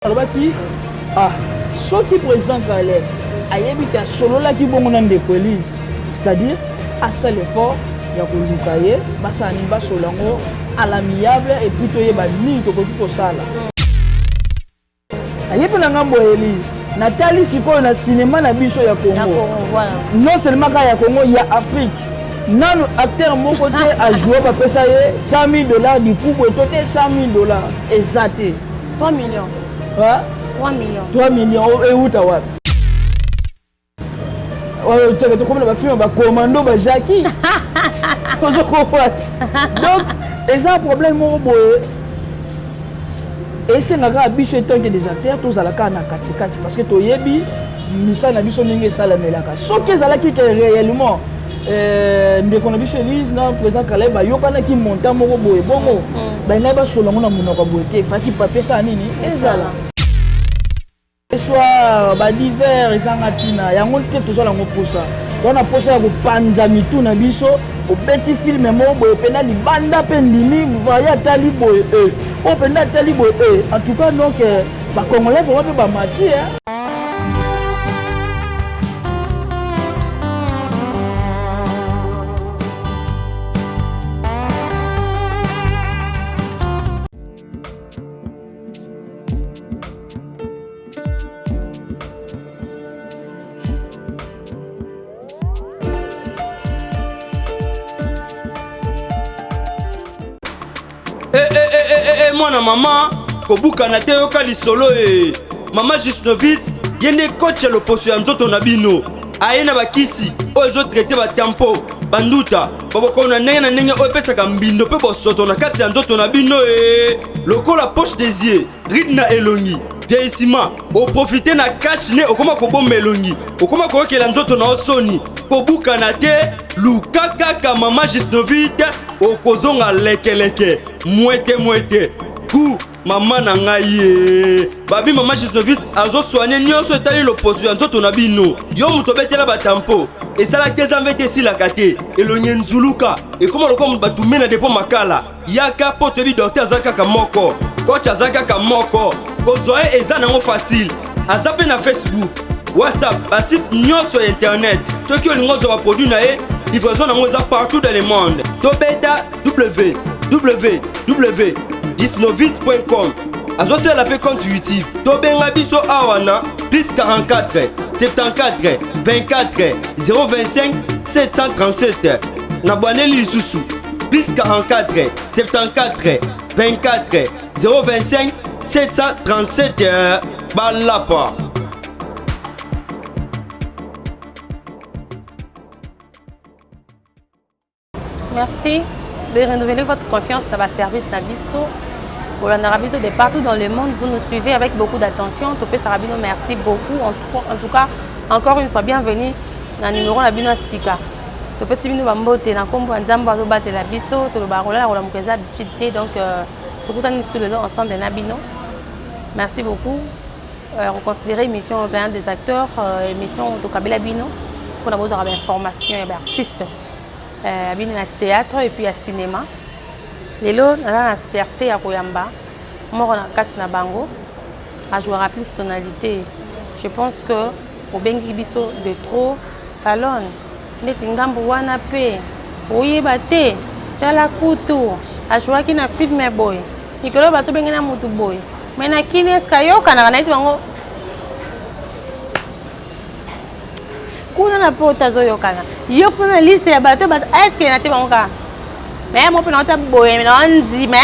Alobaki ah soki président Caleb ayebi ke asololaki bongo na ndeko Elise, c'est-à-dire asala effort ya koluka ye, basala nini, basolola yango à l'amiable et puis toyeba nini tokoki kosala. Aye mpe na ngambo ya Elise, natali sikoyo na cinéma na biso ya Congo, non seulement kaka ya Congo, ya Afrique, nanu acteur moko te ajoue bapesa ye 100 000 $ du coup boye to te. 100 000 $ eza te. 3 millions. Hein? 3 millions. 3 millions euta wapi? Oyo tiaka tokomi na bafilme bacommando bajaki ozokofa. Donc eza problème moko boye esengaka kaka biso en tant que des acteurs tozala kaka na katikati, parce que toyebi misala na biso ndenge esalamelaka. Soki ezalaki ke réellement ndeko na biso Elise na président Kalai bayokanaki montant moko boye bongo, balingaki basola yango na monoko ya boye te. Efaki papier esala nini, ezala soit badivers ezanga ntina yango te. Tozala yango mposa, toza na mposa ya kopanza mitu na biso. Obeti film moko boye mpena libanda mpe ndimi varie atali boye e oyo mpenza atali boye e. En tout cas, donc bacongolais vraiment mpe bamati. Eh, eh, eh, eh, eh, eh, mwana mama, kobukana te, yoka lisolo e. Mama Jusnovit ye nde coach ya loposo ya nzoto na bino. Aye na bakisi oyo ezotraite batampo, banduta, babokono na ndenge na ndenge oyo epesaka mbindo mpe bosoto na kati ya nzoto na bino e, lokola poche des yeux, ride na elongi, vieillissement. Oprofite na cache-nez, okoma kobomba elongi, okoma koyokela nzoto na yo soni. Kobukana te, luka kaka mama Jusnovit, okozonga lekeleke, mwete mwete ku mama na ngai ye. Babi mama Gisnovit azosoigne nyonso etali loposo ya nzoto na bino. Yo moto obetela batampo, esalaki eza mvete, esilaka te, elongi enzuluka, ekóma lokola moto batume na depo makala. Yaka mpo toyebi docteur aza kaka moko, coach aza kaka moko. Kozwa ye eza nango facile. Aza mpe na Facebook, WhatsApp, basite nyonso ya internet. Soki olingi ozwa baproduit na ye, livraison nango eza partout dans le monde. Tobeta www.gisnovit.com. Azosalela mpe compte YouTube. Tobenga biso awa na plus 44 74 24 025 737. Na bwaneli lisusu, plus 44 74 24 025 737. Balapa. Merci de renouveler votre confiance dans le service na biso. Bolandaka biso de partout dans le monde, vous nous suivez avec beaucoup d'attention. Topesaka bino merci beaucoup. En tout cas, encore une fois, bienvenue na numéro na bino ya sika. Topesi bino bambote na nkombo ya Nzambe azobatela biso. Tolobaka kolala kolamuka eza habitude te, donc tokutani biso lelo ensemble na bino. Merci beaucoup. Reconsidérer émission européenne des acteurs, émission tokabela bino mpona bozwaka bainformation ya baartiste bino na théâtre et puis ya cinéma. Lelo naza na fierté ya koyamba moko na kati na bango, ajouera plus tonalité. Je pense que obengi biso de trop Falone neti ngambu wana mpe oyeba te. Tala kutu ajouaki na film boye, mikolo bato bengi na mutu boye, mais na kini eske ayokanaka nayesi bango kuna na poto azoyokana yo kuna na liste ya bato bato eske na te bango kaka. Mais mo mpe naota boye, na ndima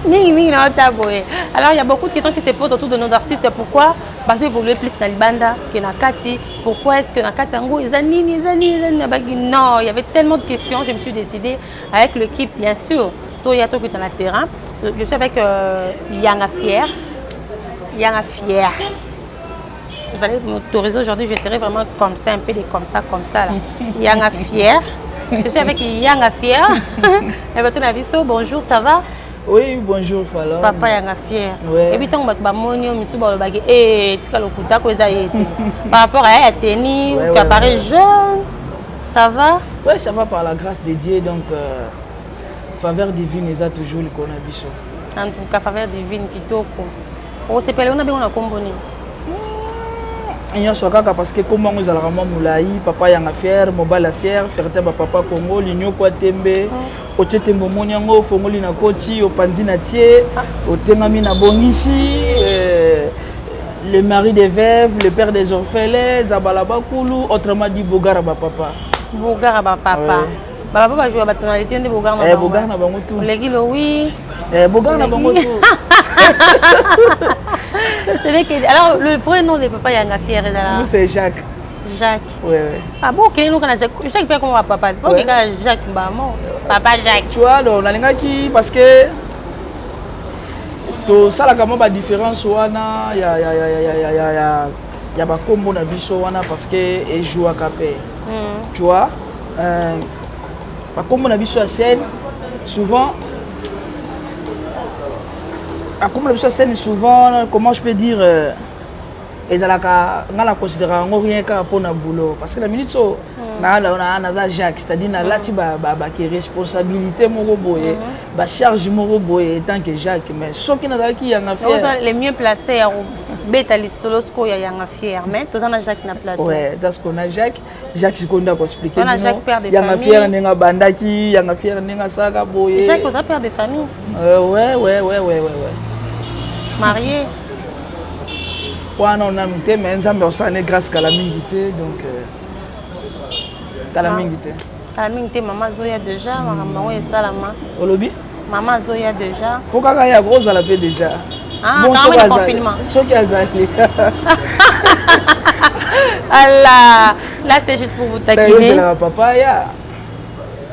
mingi mingi naota boye. Alors, il y a beaucoup de questions qui se posent autour de nos artistes: pourquoi bazo évoluer plus na libanda que na kati? Pourquoi est-ce que na kati yango eza nini, eza nini, eza nini? Nabaki non, il y avait tellement de questions, je me suis décidé avec l'équipe, bien sûr, toya tokita na terrain. Je suis avec Yanga Fier. Yanga Fier, vous allez m'autoriser aujourd'hui, je serai vraiment comme ça, un peu de comme ça, comme ça là. Yanga Fier. Je suis avec Yanga Fier. Et bato na biso, bonjour, ça va? Oui, bonjour Falon. Papa Yanga Fier. Ouais. Et puis ntango bato bamoni yo, misu balobaki e tika lokuta ko eza ye te par rapport à ya teni tu apparais jeune. Ça va? Ouais, ça va par la grâce de Dieu. Donc, faveur divine eza toujours likolo na biso. En tout cas, faveur divine kitoko. Osepele ona bengo na kombo nini? Nyonso kaka, parce que kombo yango ezalaka mwa molai. Papa Yanga Fier, mobali ya fier, fierté bapapa Congo, linyoko ya tembe, otie tembe, omoni yango, ofongoli na koti, opandi na tie, otengami na bongisi, le mari des veuves, le père des orphelins, Zabala Bakulu, autrement dit Bogara bapapa. Bogara bapapa. Bapapa bajouer batonalité nde Bogara na Eh, Bogara na bango tout. Oleki lowi. Eh, Bogara na bango tout. C'est vrai que alors le vrai nom de Papa Yanga Fier ezala? Nous, c'est Jacques. Jacques. Ouais. Ah bon, okende noka na Jacques. Jacques mpe akoma papa. Ok, kaka Jacques mbamo, Papa Jacques. Tu vois, donc nalingaki, parce que tosalaka mwa badifférence wana ya bakombo na biso wana, parce que ejouaka mpe, tu vois, bakombo na biso ya scène souvent, bakombo na biso ya scène souvent, comment je peux dire, ezalaka nga na considéraka yango rien kaka mpona boulot, parce que na minute oyo naza Jacques, c'est-à-dire nalati bake responsabilité moko boye, bacharge moko boye tant que Jacques. Mais soki nazalaki Yanga Fier. Les mieux placé ya kobeta lisolo sikoyo ya Yanga Fier, mais toza na Jacques na plateau. Ouais, eza sikoyo na Jacques. Jacques sikoyo nde akoexpliquer. Wana Jacques, père de Yanga famille. Fier, ndenge abandaki Yanga Fier, ndenge asalaka boye. Jacques, oza père de famille? Ouais. Marié? Wana nanu te, mais Nzambe osala ne grâce kala mingi te, donc kala mingi te. Kala mingi te, mama azoya déjà, makambo yango esalama. Olobi? Mama azoya déjà. Faut kaka ya ozala mpe déjà. Ah, Bon, quand soki même azali- confinement. Soki azali. Allah, là c'était juste pour vous taquiner. Ozelaka papa ya.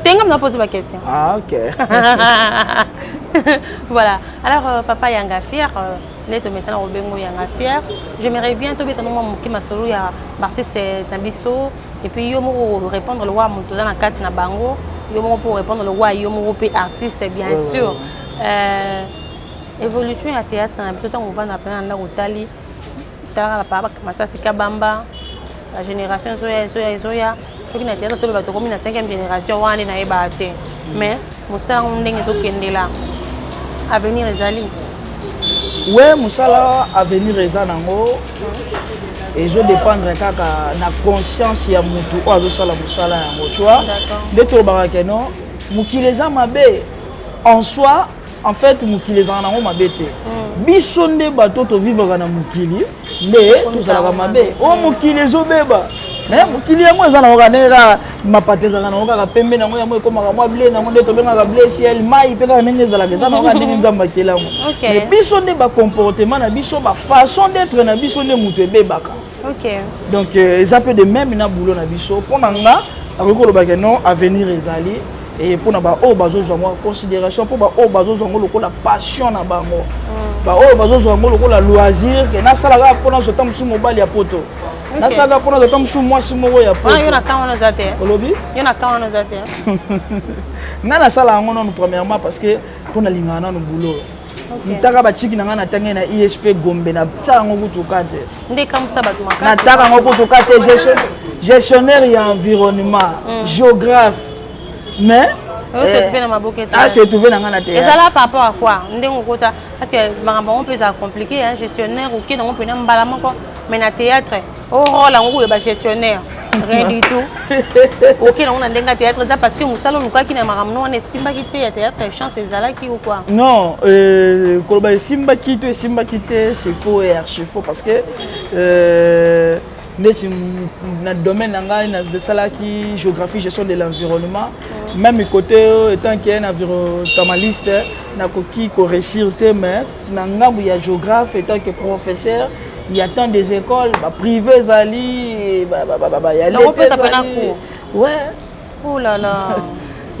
Tenga mna poser ma question. Ah, ok. Voilà. Alors, Papa Yanga Fier, nde tomesana kobengo Yanga Fier. J'aimerais bien tobeta no mwa moke masolo ya baartiste na biso, et puis yo moko répondre le wa moto oza na kati na bango, yo moko mpo répondre le wa yo moko mpe artiste, bien sûr. Évolution ya théâtre na biso, ntango ovanda mpena na ndako, otali, talaka bapapa Masasi Kabamba, bagénération ezoya, ezoya, ezoya. Soki na théâtre tobe bato komi na cinquième génération wana, nde nayebaka te, mais mosala yango ndenge ezokendela, avenir ezali? We, mosala avenir eza nango, ezodépendre kaka na conscience ya motu oyo azosala mosala yango, tu vois. Nde tolobaka ke non, mokili eza mabe en soi. En fait, mokili ezalaka nango mabe te. Biso nde bato tovivaka na mokili nde tozalaka mabe. Oyo mokili ezobeba, mais mokili yango eza nango kaka ndenge kaka mapata ezalaka nango kaka pembe nango, yango ekomaka mwa bleu nango nde tobengaka bleu ciel. Mai mpe kaka ndenge ezalaka, eza nango kaka ndenge Nzambe akeli yango. Mais biso nde bacomportement na biso, bafaçon d'être na biso nde moto ebebaka. Donc eza mpe de même na boulot na biso. Mpo na nga, nakoki koloba ke non, avenir ezali, e mpona baoyo bazozwa yango considération, mpo baoyo bazozwa yango lokola passion na bango, baoyo bazozwa yango lokola loisir, ke nasala kaka mpo nazwa ta mosusu mobali ya poto, nasala kaka mpo nazwa ta mosusu mwasi moko ya Wana yo poto. Na kan wana oza te? Olobi? Yo na kan wana oza te? Nga nasala yango nanu premièrement parce que mpo nalingaka nanu boulot. Ntaka bachiki na ngai, natangi na ISP Gombe, natia yango kutuka te. Nde ekamwisa bato makasi. Natiaka yango kutuka te. Gestionnaire ya environnement, géographe, mais osetrouve na maboke te. Asetrouve na ngai na théâtre. Ezala par rapport à quoi, ndenge okota? Parce que makambo yango mpe ezala compliqué, hein, gestionnaire oke nango mpena mbala moko, mais na théâtre o rôle yango koyeba gestionnaire, rien du tout. Oke nango na ndenge ya théâtre, eza parce que mosala olukaki na makambo no wana esimbaki te ya théâtre, chance ezalaki ou quoi? Non, koloba esimbaki to esimbaki te, c'est faux et archi faux, parce que ndeti na domaine na ngai, nasalaki géographie, gestion de l'environnement. Même côté étant qu'un environnementaliste, nakoki koréussir te, mais na ngambu ya géographe, étant que professeur, il y a tant des écoles baprivé ezali, ya Donc, opesa l'État mpena ezali. cours? Ouais. Oh là là.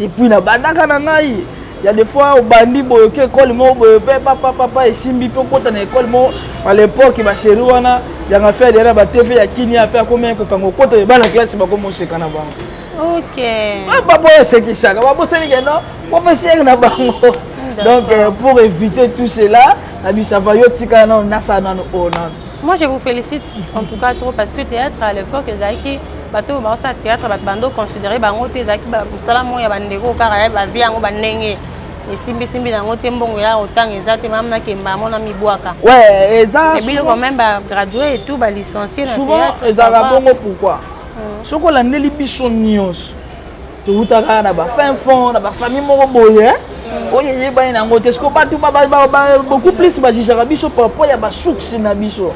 Et puis nabandaka na ngai, ya des fois obandi boye, oke ekole moko boye mpe papapapa esimbi mpe okota na ekole moko. À l'époque basérie wana yanga fe adela batv ya Kinia mpe akomi kokanga, okota bana classe bakomi oseka na bango. Bapo esekisaka, babosani ke non, professeur na bango. Donc pour éviter tout cela, nabi ça va, yo tika nano, nasala nano oyo nano. Moi, je vous félicite en tout cas trop, parce que théâtre à l'époque ezalaki, bato oyo baosala théâtre, bato bando considéré bango te. Ezalaki mosala moko ya bandeko kaka ya bavie yango bandenge. Esimbisimbi nango te, mbongo ya otanga eza te, mama nakemba mona mibwaka. Ouais, eza ebili quand même bagradué et tout, balicencié na souvent ezalaka bongo. Pourquoi? Soki olandeli biso nyonso, towutaka na bafin fond, na bafamille moko boye oyo eyebani nango te. Siko bato beaucoup plus bajugeaka biso par rapport ya basuccès na biso.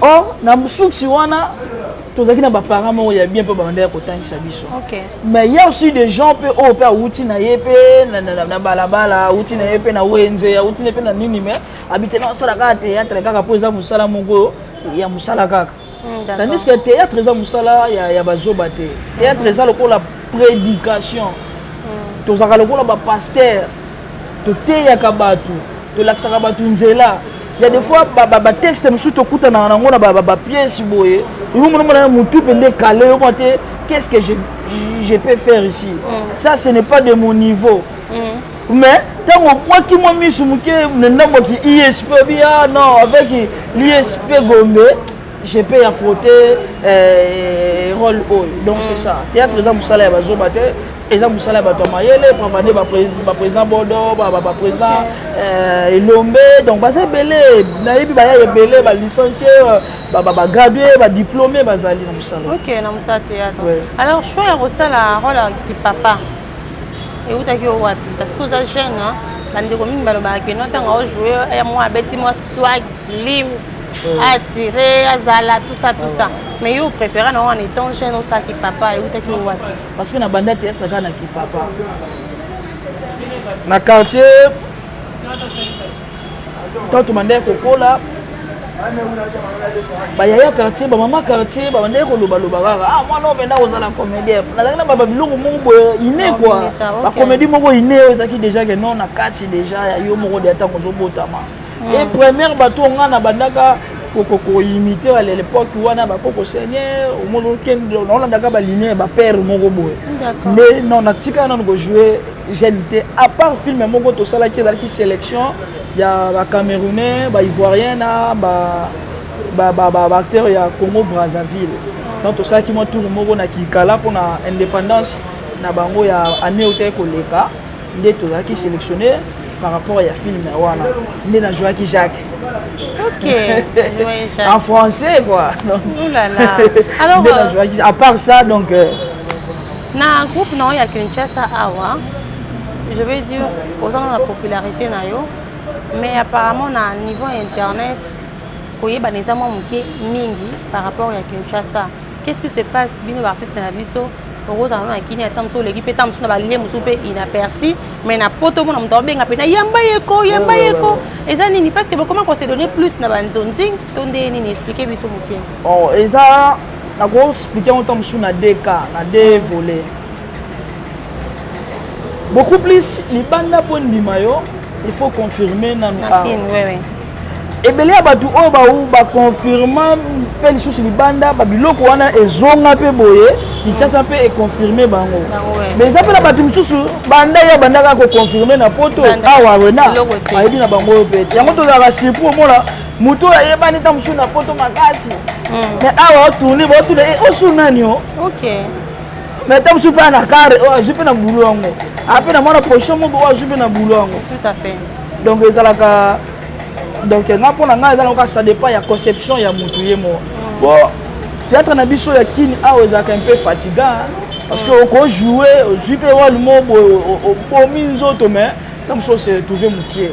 Or na succès wana, tozalaki na baparent moko ya bien mpe babandaki kotangisa biso. Mais il y a aussi des gens mpe oyo mpe awuti na ye mpe na balabala, awuti na ye mpe na wenze, awuti na ye mpe na nini, mais abite na osala kaka théâtre kaka mpo eza mosala moko ya mosala kaka. Tandis que théâtre eza mosala ya bazoba te. Théâtre eza lokola prédication. Tozalaka lokola bapasteur, toteyaka bato, tolakisaka bato nzela. Ya des fois batexte mosusu tokutanaka nango na bapièce boye, omonamona motu mpe nde kale yo mwa te. Qu'est-ce que je peux faire ici? Ça, ce n'est pas de mon niveau. Mais ntango obwaki mwa misu moke na ndambo ki ISP, obi: ah non, avec l'ISP Gombe, je peux affronter rôle oyo. Donc c'est ça, théâtre eza mosala ya bazoba te, eza mosala ya bato ya mayele. Pravande baprésident Bodo, baprésident Elombe, donc baza ebele, nayebi baya ebele, balicencié, bagradué, badiplômé bazali na mosala. Ok, na mosala théâtre. Alors, choix ya kosala rôle ya kipapa eutaki yo wapi? Parce que oza jeune, bandeko mingi balobaka keno ntango aojoue mwa abeti mwa swag slim, attiré, azala tout ça, tout ça, mais yo préféré nango en étant jeune osalaki papa, eutaki yo wapi? Parce que na banda théâtre kaka na kipapa na quartier. Ntango tobandaki kokola, bayaya quartier, bamama quartier babandaki kolobaloba kaka: ah, mwana oyo mpenza kozala comédien. Nazalaki na babiloko moko boye ine kua, bacomédie moko ine oyo ezalaki déjà ke non, na kati déjà ya yo moko de ntango ozobotama. Et première bato nga na bandaka koimiter à l'époque wana, bakoko seigneur, omoni okende naolandaka baligne ya bapère moko boye. Nde non, natikaka nano kojouer jeune te, à part film moko tosalaki, ezalaki sélection ya bacamerounais, baivoirien na baacteur ya Congo Brazzaville. Donc tosalaki mwa tour moko na Kikala mpona indépendance na bango ya année oyo taki koleka. Nde tozalaki sélectionné par rapport ya film wana, nde najouaki Jacques. Ok, Jacques. En français quoi. Donc, oh là là. Alors, nde najouaki. À part ça, donc na groupe na oyo ya Kinshasa awa, je veux dire, oza na popularité na yo, mais apparemment na niveau internet koyebana eza mwa moke mingi par rapport ya Kinshasa. Qu'est-ce qui se passe? Bino baartiste na biso, okozala na kini ata mosusu oleki mpe, ta mosusu na balie mosusu mpe inaperçu, mais na poto omona moto aobenga mpe na yamba yeko, yamba yeko. Eza nini? Parce que bokoma kose donner plus na banzonzi to nde nini? Explique biso moke. Bon, eza nakoexpliquer yango ta mosusu na deux cas, na deux volets. Beaucoup plus libanda, mpo ndima yo, il faut confirmer nanu. Na Kini, ouais. Ebele ya bato oyo baconfirma mpe lisusu libanda, babiloko wana ezonga mpe boye Kinshasa mpe econfirme bango. Bango, ouais. Mais eza mpe na bato mosusu banda ye banda kaka koconfirme na poto. Banda. Awa wena Eloko te. ayebi na bango oyo mpe te. Yango tozalaka surpris, omona moto oyo ayebani ta mosusu na poto makasi, mais awa otourne, baotuna osu nani o. Mais ta mosusu mpe na kare oyo azwi mpe na bulu yango, ape na mwana position moko oyo azwi mpe na bulu yango. Tout à fait. Donc ezalaka, donc nga, mpo na ngai, eza nango, ça dépend ya conception ya motu ye moko. Bon, théâtre na biso ya Kini awa ezalaka un peu fatigant, hein, parce que okojoue, ozwi mpe rôle moko boye, obomi nzoto, mais ta mosusu ose retrouve mokie.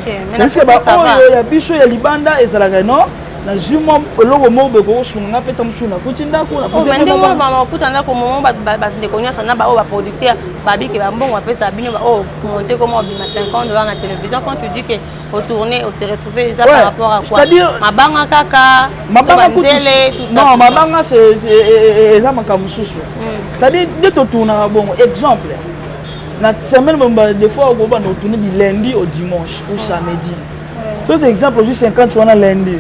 Mais na Parce que poto, ça va. baoyo ya biso ya libanda ezalaka non, nazwi mwa eloko moko boye kokosunga nga mpe, ta mosusu nafuti ndako. Oh, nafuti mais mpe ndenge mwa. oloba mafuta ndako, momo bandeko nyonso na baoyo baproducteur babike bambongo bapesa bino, oyo monte koma obima 50 $ na télévision, quand tu dis que otourne, ose retrouve, eza par rapport à quoi? C'est-à-dire- Mabanga kaka? Mabanga kutu banzele, tout ça, non. tout ça. Mabanga, eza makambo mosusu. C'est-à-dire nde totournaka bongo, exemple, na semaine mobimba, des fois okobanda otourne du lundi au dimanche ou samedi. Soki exemple ozwi 50 wana lundi,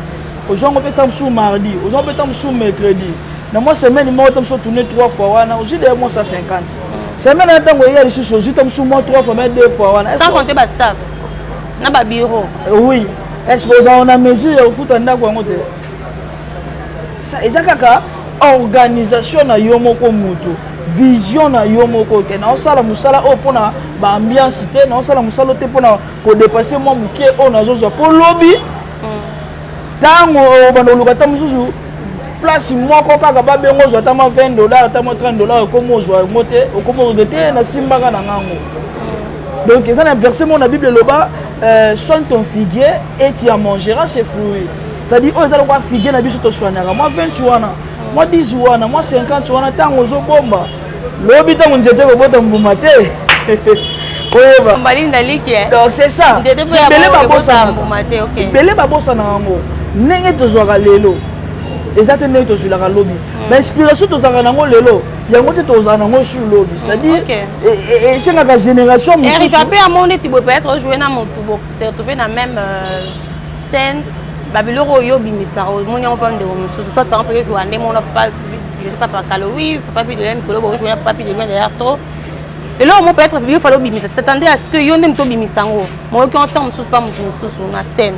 ozwi yango mpe ta mosusu mardi, ozwi yango mpe ta mosusu mercredi, na mwa semaine moko ta mosusu otourne trois fois wana, ozwi deya mwa 150. Semaine wana, ntango eya lisusu, ozwi ta mosusu mwa trois fois, mais deux fois wana. Sans compter bastaff na babureau. Oui, est ce que ozala na mesure ya kofuta ndako yango te? Eza kaka organisation na yo moko mutu. Vision na yo moko ke naosala mosala oyo mpona baambiance te, naosala mosala te mpona kodepase mwa moke oyo nazozwa mpo lobi. Ntango obanda koluka ata mosusu place moko kaka babengo, ozwa ata mwa 20 dollar, ata mwa 30 dollar, okomi ozwa yango te, okomi oregretter nasimbaka na ngango. Donc eza na verset moko na Bible eloba soigne ton figuier et tu en mangeras ses fruits. C'est-à-dire oyo eza lokola figuier na biso, tosoignaka mwa 20 wana, mwa 10 wana, mwa 50 wana. Ntango ozobomba, lobi ntango nzete kobota mbuma te, oyeba. Donc c'est ça, ebele babosanaka, ebele babosanaka yango. Ndenge tozwaka lelo eza te ndenge tozwilaka lobi. Bainspiration tozalaka nango lelo, yango te tozala nango sur lobi. C'est-à-dire esengaka génération mosusu mpe amoni neti boye, peut-être ojouer na motu, se retrouver na même scène, babiloko oyo obimisaka, omoni yango mpa ndeko mosusu, soit par exemple ojoua nde mona papa, je sais pas, Pakalo, oui, papa Fidele, mikolo bojoue na papa Fidele d'ailleurs trop. Eloko mo peut-être yo fallait obimisa, t'attendais à ce que yo nde moto obimisa yango, moyoki en temps mosusu pa motu mosusu na scène.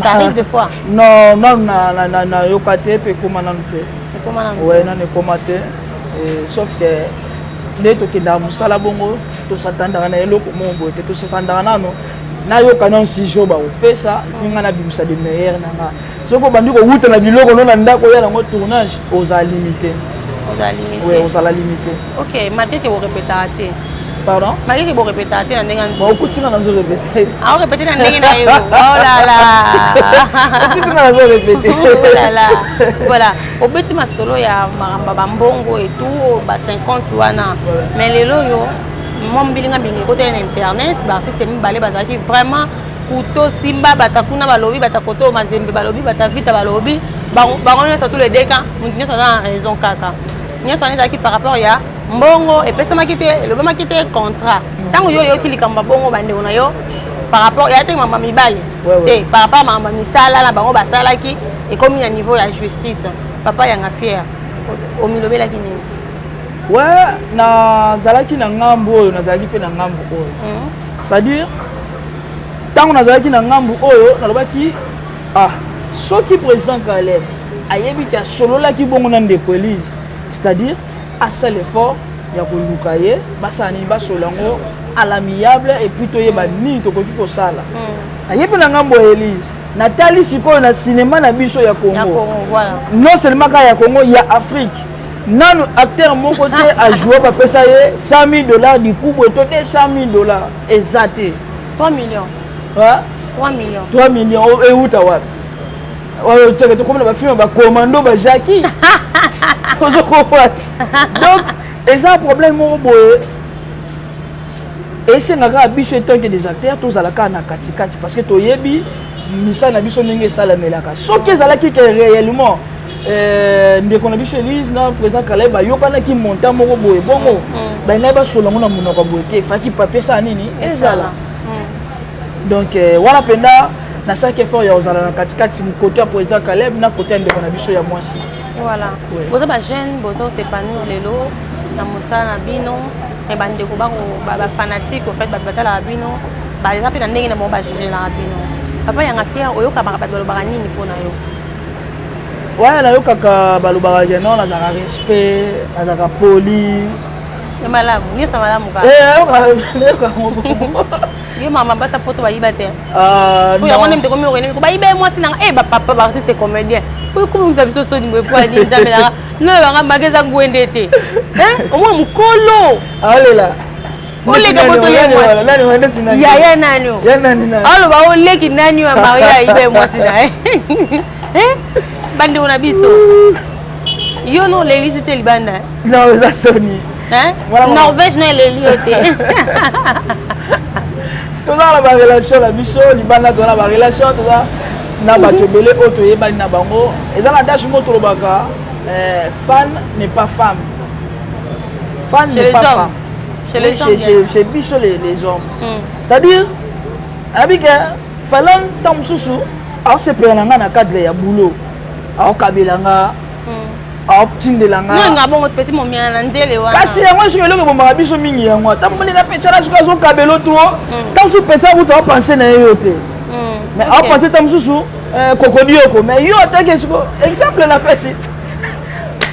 Ça arrive des fois? Non, nanu nayoka te, mpe ekóma nanu te. Ouais, nanu ekóma te, sauf que nde tokendaka mosala bongo, tosatandaka na eloko moko boye te. Tosatandaka nano nayoka nano sujet bakopesa, mpe ngai nabimisa de meilleur na nga. Soki obandi kowuta na biloko no na ndako, oya nango tournage, ozala limité. Ozala limité. Ok, malgré que borépétaka te? Pardon? Malgré que borépétaka te na ndenge? Okutinga nazo répété. Aorépété na ndenge na yo, oh là là. Okutinga nazo répété. Oh là là, voilà. Obeti masolo ya makambo bambongo et tout, ba 50 wana, mais lelo oyo mwa mbilinga mbilinga ekoteli na internet. Baartiste mibale bazalaki vraiment kuto simba, bata kuna balobi, bata koto Mazembe balobi, bata Vita balobi, bango nyonso tous les deux camps, moto nyonso aza na raison. Kaka nyonso wana ezalaki par rapport ya mbongo epesamaki te, elobamaki te contrat. Ntango yo oyoki likambo ya bongo, bandeko na yo, par rapport ya te makambo mibale te, par rapport makambo misala na bango basalaki, ekomi na niveau ya justice, papa Yanga Fier, omilobelaki nini? Ouais, nazalaki na ngambu oyo, nazalaki mpe na ngambu oyo. C'est-à-dire ntango nazalaki na ngambu oyo, nalobaki: ah, soki président Caleb ayebi ke asololaki bongo na ndeko Elise, c'est-à-dire asala effort ya koluka ye, basala nini, basolola yango à l'amiable et puis toyeba nini tokoki kosala. Nayebi na ngambo ya Elise, natali sikoyo na cinéma na biso ya Congo, non seulement kaka ya Congo, ya Afrique, nanu acteur moko te ajoue bapesa ye 100 000 $, dikubwe to 200 000 $, eza te. 3 millions. 3 millions. 3 millions euta wapi? Oyo tiaka tokomi na bafilme bacommando bajaki, ozokomprendre? Donc eza problème moko boye esengaka kaka biso etant que des acteurs tozala kaka na katikati, parce que toyebi misala na biso ndenge esalamelaka. Soki ezalaki ke réellement ndeko na biso Elise na président Kalai bayokanaki montant moko boye bongo, balingaki basola yango na monoko boye te, efaki papier esala nini, ezala. Donc wana mpenza nasalaki effort ya kozala na katikati, côté ya président Caleb na côté ya ndeko na biso ya mwasi. Voilà. Boza bajeune, boza kos'épanouir lelo na mosala na bino, mais bandeko bafanatique, au fait bato batalaka bino, baza mpe na ndenge na bango bajugelaka bino. Papa Yanga Fier, oyokaka bato balobaka nini mpo na yo? Wana nayokaka balobaka ke non, nazalaka respect, nazalaka poli. Ya malamu, nyonso malamu kaka. Nayoka yango bongo. Ye mama basa poto bayiba te? Po yango nde mteko mi okende bayiba ye mwasi nanga e bapapa baartiste comédien oyo komongisa biso soni boye. Po ani Nzambe nanga noyebanga maka eza ngwende te, omona mokolo. Aolela. Oleka moto ye mwasi yaya nani? Aloba oleki nani ya Maria ayiba ye mwasi na ye. Bandeko na biso, yo no olelisi te libanda? Non, eza soni. Norvège no eleli yo te? Toza na barelation na biso libanda, toza na barelation, toza na bato ebele oyo toyebani na bango. Eza na adage moko tolobaka: fan n'est pas femme, fan n'est pas femme. Chez les hommes, chez, chez biso les hommes. C'est-à-dire ayebi ke falan ntango mosusu aosepela na nga na cadre ya boulot, aokabela nga, aotindela nga. Nga bongo petit momiana na nzele wana. Kasi yango soki eloko ebomaka biso mingi yango, ata moninga petya na soki azokabela to ntango mosusu petya kuta aopense na ye yo te, mais aopense ta mosusu kokodioko, mais yo atake siko exemple napesi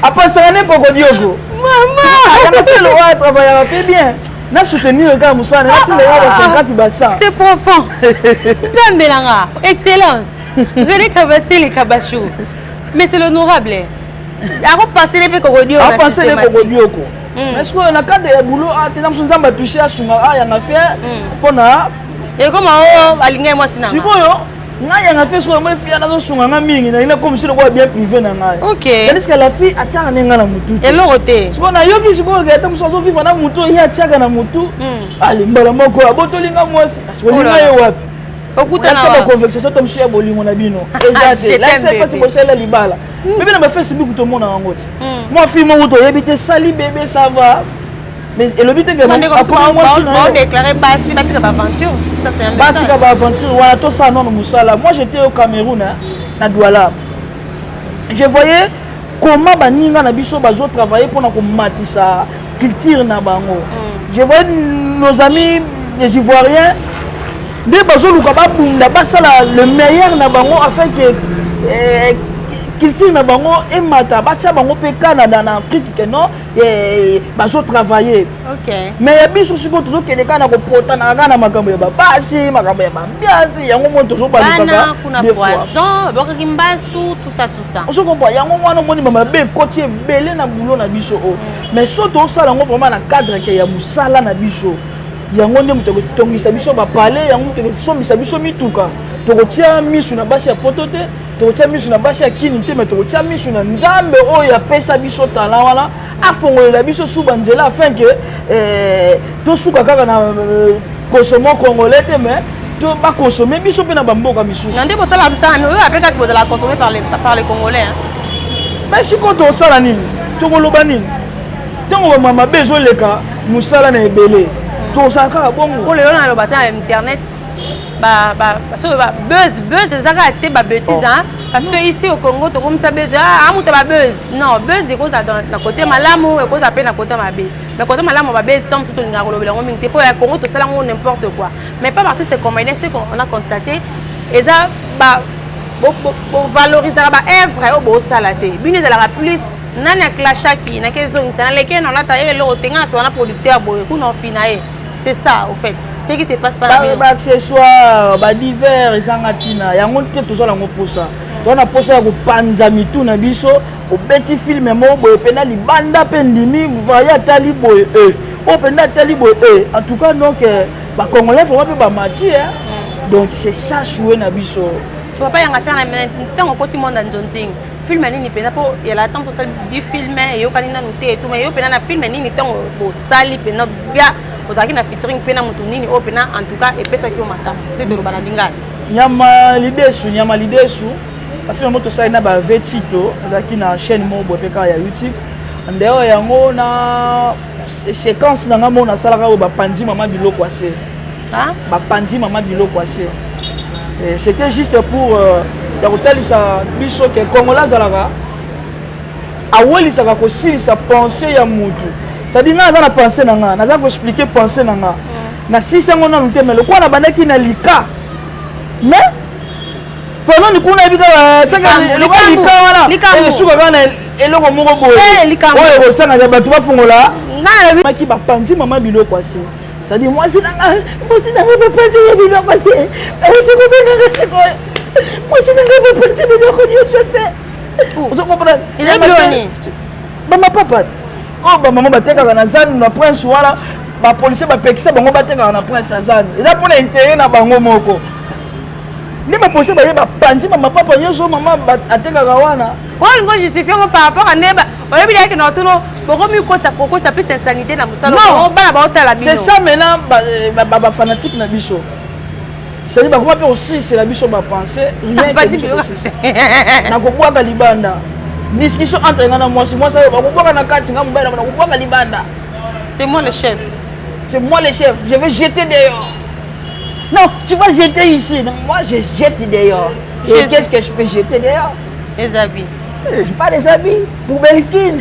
apensaka ne kokodioko. Yanga Fier oyo atravaillaka mpe bien, na soutenir kaka mosala, natinda ya ba 50, ba 100. C'est profond. Nzambe nanga, excellence René Kabasele Kabachou, mais c'est l'honorable akopasele mpe kokodio. Apasele kokodioko. Mais sikoyo na cadre ya boulot te, mosu Nzambe atouche, asunga Ayanga Fier mpona Ekoma o alingai mwasi nanga. Sikoyo ngai Yanga Fier, sikoyo moi fia nazosunga nga mingi, nalingi nakomisi lokola bien privé na ngai. Tandis que la fille atiaka nde ngai na mutu te. Eloko te. Sikoyo nayoki sikoyo ke ata mosu azovivre na mutu, ye atiaka na mutu. Ale, mbala moko abotoli nga mwasi, olinga ye wapi? Okutana. Lakisa baconversation to mosu ya bolingo na bino eza te. Lakisa mpasi bosalela libala bebe na bafacebook, tomona yango te. Mwa fille moko toyebi te, sali bebe, ça va, mais elobi te ke akomi mwasi na yo. Badéclare basi batika baaventure, ça c'est un message. Batika baaventure wana, tosala nano mosala. Moi, j'étais au Cameroun, hein, na Douala, je voyais comment baninga na biso bazotravailler mpona komatisa culture na bango. Je voyais nos amis les Ivoiriens nde bazoluka babunda, basala le meilleur na bango afin que culture na bango emata, batia bango mpe Canada na Afrique ke non, bazotravailler. Mais ya biso sikoyo tozokende kaka na kopotanaka kaka na makambo ya babasi, makambo ya bambiasi, yango moni tozobalukaka. Bana kuna poison, babwakaki mbasu, tout ça, tout ça. Ozokomprendre yango wana, omoni mabe ekoti ebele na boulot na biso oyo. Mais so tosala yango vraiment na cadre ke ya mosala na biso, yango nde moto ekotongisa biso bapale, yango moto ekosombisa biso mituka. Tokotia misu na basi ya poto te, tokotia misu na basi ya kini te, mais tokotia misu na Nzambe oyo apesa biso talent wana, afongolela biso su banzela afin ke tosuka kaka na consommons congolais te, mais to bakonsome biso mpe na bamboka misusu. Na nde bosala bisala oyo ape kaka bozala consommé par les Congolais, hein. Mais sikoyo tosala nini? Tokoloba nini ntango bama mabe ezoleka mosala na ebele? Tozala kaka bongo. Po lelo naloba te na internet, soki ba buzz, buzz eza kaka te babêtise, hein, parce que ici au Congo tokomisa buzz, amuta babuzz. Non, buzz ekozala na côté malamu, ekozala mpe na côté mabe. Mais côté malamu, babuzz ntango mosusu tolingaka kolobela yango mingi te, mpo ya Congo tosala yango n'importe quoi. Mais pas artiste comédien, ce qu'on a constaté eza bovalorisaka baœuvre oyo bosala te. Bino ezalaka plus nani aclashaki, nake ezongisa, naleki na olata ye eloko te, ngai nasoka na producteur boye kuna ofina ye. C'est ça au fait ce qui se passe par Baaccessoire, badivers ezanga ntina, yango te tozala yango mposa. Toza na mposa ya kopanza mitu na biso. Obeti film moko boye mpena libanda mpe ndimi vaye atali boye, oyo mpenza atali boye, en tout cas. Donc bacongolais vraiment mpe bamati, donc c'est ça souhait na biso. Papa Yanga Fier, ntango okoti monde ya nzonzing, film nini mpenza mpo yala ntango tosali di film eyokani nanu te etuma yo mpenza na film nini? Ntango bosali mpenza bia, ozalaki na featuring mpe na motu nini oyo mpenza en tout cas epesaki yo makambo nde toloba na lingala? Nyama Lidesu, Nyama Lidesu, bafilm yango tosali na bave Tito, azalaki na chaîne moko boye mpe kaka ya YouTube. Ndeo yango na séquence na nga moko nasalaka oyo bapanzi mama biloko ase, bapanzi mama biloko ase. C'était juste pour ya kotalisa biso ke Congolais azalaka awelisaka kosilisa pensée ya mutu. C'est-à-dire nga naza na pensée na nga, naza koexpliquer pensée na nga, nasilisi yango nanu te, mais lokola nabandaki na lika, mais Fanoni kuna yebi kaka lokola lika wana esuka kaka na eloko moko boye oyo ekosangaka bato bafungola maki, bapanzi mama biloko ase. C'est-à-dire mwasi nanga, mwasi nanga bapanzi ye biloko ase, bauti kobengaka sikoyo, mwasi nanga bapanzi biloko nyonso se. Ozo comprendre? Bamapapa oyo bamama batekaka na zanu na Prince wana, bapolisier bapekisa bango batekaka na Prince ya zanu, eza mpona intérêt na bango moko. Nde bapolisier baye, bapanzi bamapapa nyonso mama atekaka wana. Olingo justifie ngo par rapport a nde oyebi yake na otono bokomi kokotisa plus insanité na mosala, bana baotala bino. C'est ça maintenant bafanatique na biso, c'est-à-dire bakoma mpe kosilisela biso bapense rien que na kobwaka libanda. Discussion entre nga na mwasi, mwasi oyo bakobwaka na kati, nga mobali na kobwaka libanda. C'est moi le chef. C'est moi le chef, je vais jeter dehors. Non, tu vas jeter ici. Non, moi je jette dehors. Et qu'est-ce que je peux jeter dehors? Les habits. C'est pas les habits, poubelle kine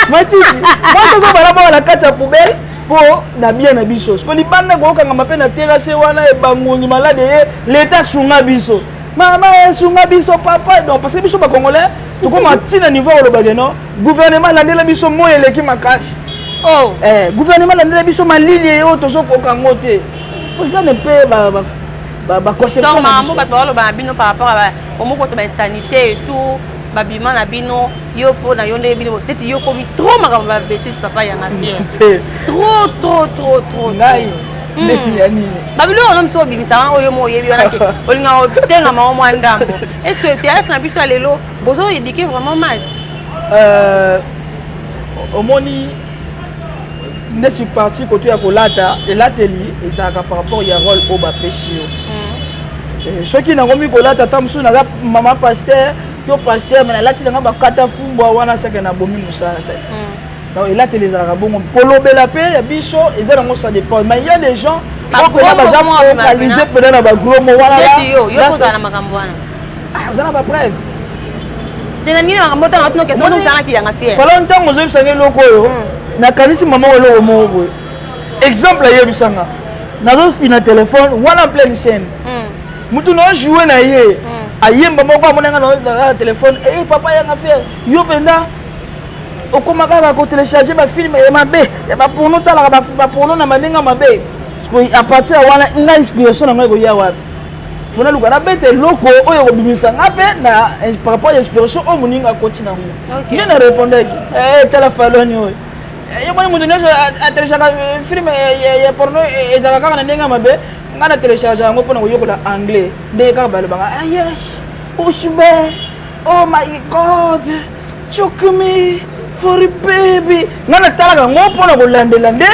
matiti. Mwasi ozobala bwaka na kati ya poubelle mpo na bien na biso. Siko libanda kokokangama mpe na terrasse wana, ebangongi malade ye, leta sunga biso. Mama esunga biso papa. Donc parce que biso bacongolais tokoma ntina niveau ya koloba ke non, gouvernement alandela biso, moi eleki makasi. Oh. Eh, gouvernement alandela biso, malili oyo tozokoka yango te. Regarde mpe baconception. Donc makambo bato baoloba na bino par rapport à omokota bainsanité et tout, babima na bino, yo mpo na yo nde bino neti yo komi trop makambo ba bêtise, papa Yanga Fier. Te. Trop, trop, trop, trop. Ngai neti ya nini? Babiloko wana mosu obimisa wana, oyo mo oyebi wana ke olingaka otengama o mwa ndambo. Est ce que théâtre na biso ya lelo bozo éduquer vraiment masse? Omoni nde sur partie koto ya kolata, elateli ezalaka par rapport ya rôle oyo bapesi yo. Soki nakomi kolata, ata mosusu naza mama pasteur to pasteur, me nalati nanga bakata fumbwa wana, seke nabomi mosala. Donc elateli ezalaka bongo, kolobela mpe ya biso eza nango, ça dépend. Mais il y a des gens oyo mpena baza focalisé mpena na bagros mots wana. Neti yo, yo kozala na makambo wana? Ah, oza na bapreuve? Te, na nini makambo otanga tino question ozalaki Yanga Fier. Fala, ntango ozoyebisanga eloko oyo, nakanisi mama oyo eloko moko boye. Exemple, ayebisanga nazofina telefone wana en pleine scène, mutu na ojoue na ye ayemba moko, amonanga na telefone: "E papa Yanga Fier, yo mpenza okóma kaka kotélécharge bafilm ya mabe, ya baporno, talaka baporno na bandenge mabe." À partir ya wana, nga inspiration na ngai ekoya wapi? Fo naluka nabeta eloko oyo ekobimisa nga mpe na par rapport ya inspiration oyo moninga akoti nango. Nde na répondaki: "Tala faloni oyo, yo moni moto nyonso atelechaka film ya porno ezalaka kaka na ndenge ya mabe. Nga na télécharge yango mpona koyekola anglais, ndenge kaka balobaka: ah yes, osube, oh my God, choke me for baby. Nga natalaka yango mpona kolandela nde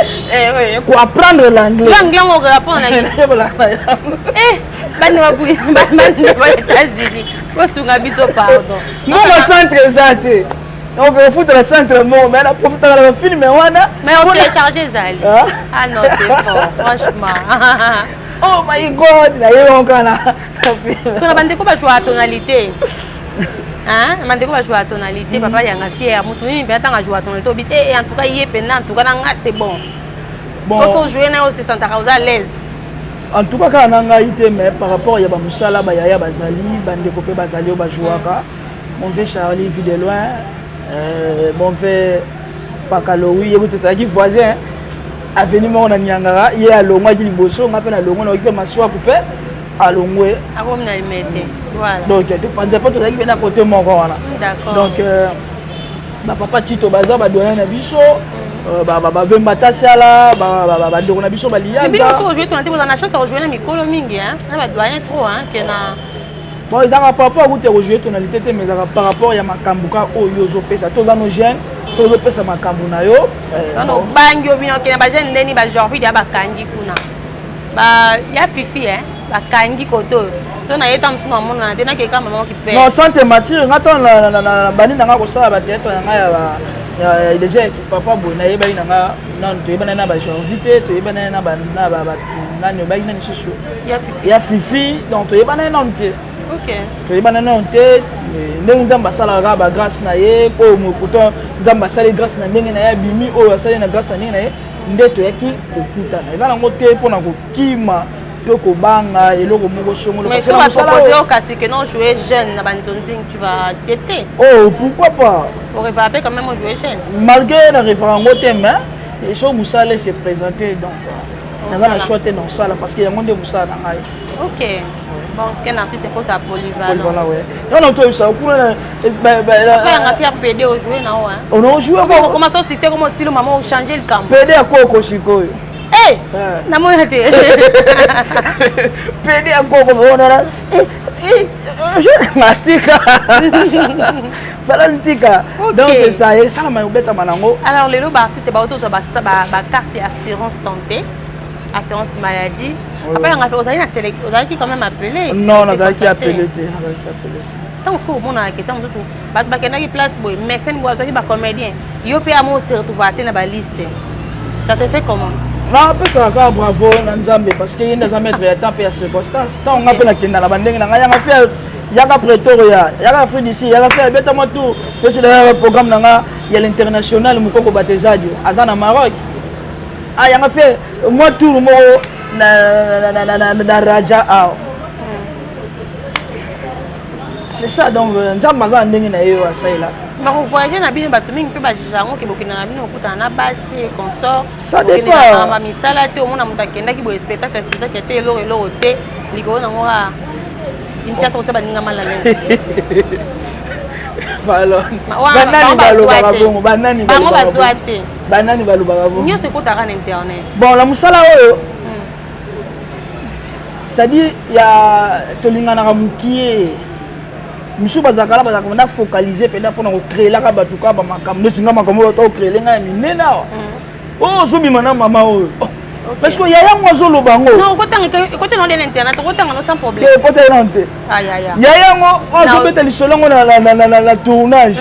koapprendre l'anglais." L'anglais ngo okoapprendre? Nayekolaka na yango. Bana ba États-Unis, bosunga biso, pardon. Mbongo centre eza te, donc ofutela centre moko, mais naprofitaka na bafilm wana. Mais otélécharge ezali? Ah non, c'est fort, franchement. Oh my God, nayebango kaka na Parce que na bandeko bajouaka tonalité, bandeko bajouaka tonalité, papa Yanga Fier, motu nini mpena ntango ajouaka tonalité obi te? En tout cas ye mpena, en tout cas na nga c'est bon. Bon, oso jouer na yo, se sentaka oza à l'aise? En tout cas kaka na ngai te, mais par rapport ya bamosala, bayaya bazali, bandeko mpe bazali oyo bajouaka. Mon vieux Charlie Vue de Loin, mon vieux Pakalowi, ye kutu tozalaki voisin avenue moko na Niangara. Ye alongwaki liboso, nga mpe nalongwe, nakoki mpe Maswaku mpe alongwe. Akomi na Limete, voilà. Donc topanza mpo tozalaki mpe na côté moko wana. Donc bapapa Tito baza badoyen na biso, bavemba tasiala, bandeko na biso. Bino baliyanza. Ojouer tonalité, bozala na chance ya kojouer na mikolo mingi, na badoyen trop ke na Bon, ezalaka par rapport akuti ya kojouer tonalité te, mais ezalaka par rapport ya makambo ka oyo ozopesa. Toza no jeune, soki ozopesa makambo na yo. Wana obangi yo bino okende bajeune ndeni bajorvide ya bakangi kuna ya fifi, bakangi kote oyo so na ye ta mosusu namonana te, nakeka mama kipe. Non, sans te mentir, nga ntango bandi na nga kosala bathéâtre na ngai ya déjà papa boye, nayebaki na nga nanu, toyebanaki na bajanvi te, toyebanaki na nani, obaki nani susu? Ya fifi. Ya fifi. Donc toyebanaki nanu te. Toyebana nano te. Ndenge Nzambe asalaka kaka bagrâce na ye, oyo mokuta Nzambe asali grâce na ndenge na ye, abimi oyo asali na grâce na ndenge na ye, nde toyaki kokutana. Eza nango te mpona kokima to kobanga eloko moko songolo. Mais soki baproposer yo kasi ke non, jouer jeune na banzonzing, tu vas accepter? Oh, pourquoi pas. Orêvaka mpe quand même jouer jeune? Malgré na rêvaka yango te, mais so mosala se présenter, donc naza na choix te na osala, parce que yango nde mosala na ngai. Ok, bon, qu'un artiste, il faut sa polyvalent. Polyvalent, ouais. Non, non, toi ça kuna. Papa Yanga Fier, PD ojouer na o, hein? On a joué. Comment ça succès, comment silo maman changer le camp? PD akoko sikoyo. Eh, namona te. PD akoko ona natika fala ntika. Donc c'est ça, esalama, obetama nango. Alors lelo baartiste baotozwa bacarte ya assurance santé, assurance maladie. Papa Yanga, ozalaki na select, ozalaki quand même appelé? Non, nazalaki appelé te, nazalaki appelé te. Ntango soki omonaka ke ntango mosusu bato bakendaki place boye, mécène boye azwaki bacomédien, yo mpe amo ose retrouva te na baliste, ça te fait comment? Napesaka kaka bravo na Nzambe, parce que ye nde aza maître ya temps mpe ya circonstance. Ntango nga mpe nakenda na bandenge na ngai, Yanga Fe yaka Pretoria, yaka Afrique d'ici, yaka fe abeta mwa tour tosila programme na nga ya l'international. Mokoko Batezadio aza na Maroc. Ah, Yanga Fe mwa tour moko na Raja awa. C'est ça. Donc Nzambe aza na ndenge na ye oyo asalelaka. Bakovoyage na bino, bato mingi mpe bajuge yango ke bokenda na bino okutana na basi et consort. Ça dépend. Bamisala te, omona moto akendaki boye spectacle, spectacle te, eloko eloko te, likolo nango kaka Kinshasa kotia baninga mal à l'aise. Banani balobaka bongo? Banani? Bango bazwa te. Banani balobaka bongo? Nyonso ekotaka na internet. Bon, na mosala oyo, c'est-à-dire ya tolinganaka mokie, misusu bazalaka na bazalaka na focalise mpenza mpona kocréelaka bato kaka bamakambo neti nga. Makambo oyo tocréele ngai ya minene awa, oyo ozobima na mama oyo, parce que yaya ngo azoloba yango. Ekota na internet, okotanga no sans problème. Ekota ye nano te. Yaya yango oyo azobeta lisolo yango na tournage,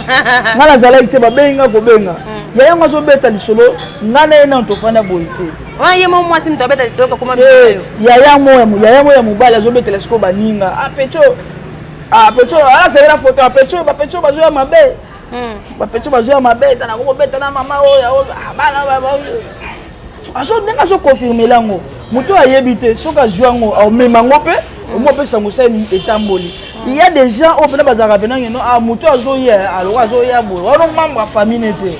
ngai nazalaki te, babengi nga kobenga. Yaya yango azobeta lisolo, ngai na ye nano tofanda boye te. Wana ye mo mwasi moto abeta lisolo kakoma. Yaya mo ya mobali azobetela sikoyo baninga: "Apecho, apecho, azali na foto apecho, bapecho bazoya mabe, bapecho bazoya mabe, tana kokobeta na mama oyo bana." Azo ndenge azoconfirmela yango, moto ayebi te soki azwi yango, amema yango mpe omo apesa mosala etamboli. Il y a des gens oyo mpena bazalaka mpena ngeno: "Ah, moto azoya, aloko azoya boye." Wana membre ya famille te,